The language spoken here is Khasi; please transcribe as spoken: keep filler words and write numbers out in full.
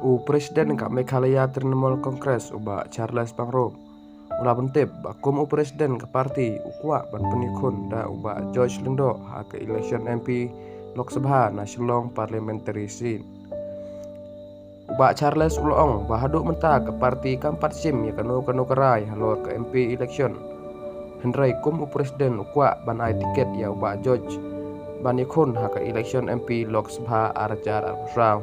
U President ka Meghalaya Trinamool Congress u Bah Charles Pangrum u la pyntip ba kum u President ka party u kwah ban pynïakhun da u Bah George Lyngdoh ha ka election M P Lok Sabha na Shillong Parliamentary Seat. U Bah Charles u la ong ba haduh mynta ka party kam pat shim ïa kano kano ka rai halor ka M P election. Hynrei kum u President u kwah ban ai tiket ïa u Bah George ban ïakhun ha ka election M P Lok Sabha ar hajar arphew saw.